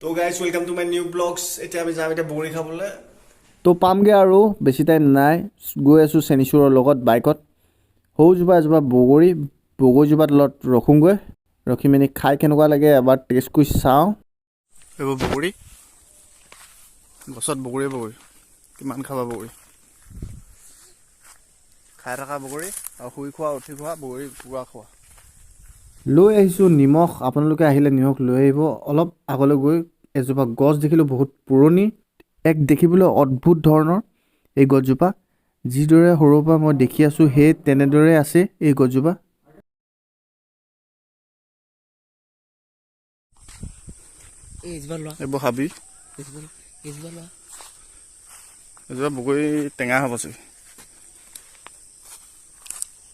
তো guys, welcome to my new vlogs. এতিয়া আমি যাম এতিয়া বগৰী খাবলৈ। তো পামগৈ আৰু বেছি টাইম নাই। গৈ আছোঁ চেনিচুৰৰ লগত বাইকত। সৌজোপা এজোপা বগৰী, বগৰীজোপাৰ তলত ৰখোঁগৈ। ৰখি মেলি খাই কেনেকুৱা লাগে এবাৰ টেষ্ট কৰি চাওঁ। এইবোৰ বগৰী গছত, বগৰীয়ে বগৰী। কিমান খাবা বগৰী? খাই থকা বগৰী আৰু শুই খোৱা, উঠি খোৱা বগৰী, পুৰা খোৱা। লৈ আহিছোঁ নিমখ। আপোনালোকে আহিলে নিমখ লৈ আহিব। অলপ আগলৈ গৈ এজোপা গছ দেখিলোঁ, বহুত পুৰণি, এক দেখিবলৈ অদ্ভুত ধৰণৰ। এই গছজোপা যিদৰে সৰুৰ পৰা মই দেখি আছোঁ, সেই তেনেদৰে আছে এই গছজোপা। এইজোপা লোৱা। এইবোৰ হাবি। এইজোপা লোৱা, এইজোপা লোৱা। এজোপা বগৰী টেঙা হ'ব চাগে।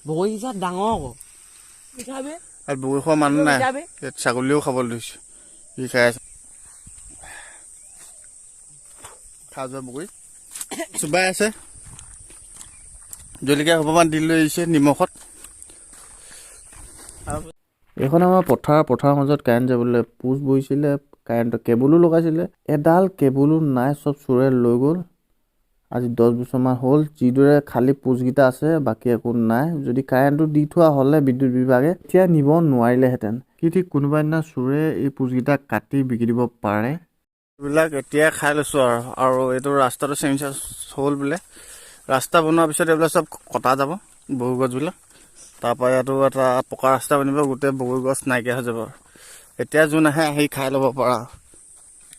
বগৰীকেইটা ডাঙৰ আকৌ, মিঠাবে। আৰু বগৰী খোৱা মানুহ নাই। মিঠাবে। ইয়াত ছাগলীও খাবলৈ ধৰিছে। সি খাই আছে। খা যোৱা, বগৰী চোবাই আছে। জলকীয়া সোপামান দি লৈ আহিছে নিমখত। এইখন আমাৰ পথাৰ। পথাৰৰ মাজত কাৰেণ্ট যাবলৈ পোষ্ট বহিছিলে, কাৰেণ্টৰ কেবুলো লগাইছিলে। এডাল কেবুলো নাই, চব চোৰে লৈ গ'ল। আজি 10 বছৰমান হ'ল। যিদৰে খালী পোষ্টকেইটা আছে, বাকী একো নাই। যদি কাৰেণ্টটো দি থোৱা হ'লে বিদ্যুৎ বিভাগে এতিয়া নিব নোৱাৰিলেহেঁতেন। কি ঠিক, কোনোবা দিনা চোৰে এই পোষ্টকেইটা কাটি বিকি দিব পাৰে। এইবিলাক এতিয়া খাই লৈছোঁ আৰু এইটো ৰাস্তাটো চেঞ্জ হ'ল বোলে। ৰাস্তা বনোৱাৰ পিছত এইবিলাক চব কটা যাব বগৰী গছবিলাক। তাৰপৰা ইয়াতো এটা পকা ৰাস্তা বনিব, গোটেই বগৰী গছ নাইকিয়া হৈ যাব। আৰু এতিয়া যোন আহে, আহি খাই ল'ব পাৰা।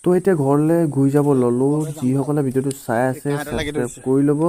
তো এতিয়া ঘৰলৈ ঘূৰি যাব ল'লোঁ। যিসকলে ভিডিঅ'টো চাই আছে, কাঁইট লাগি ছাবস্ক্ৰাইব ধৰিছে। কৰি ল'ব।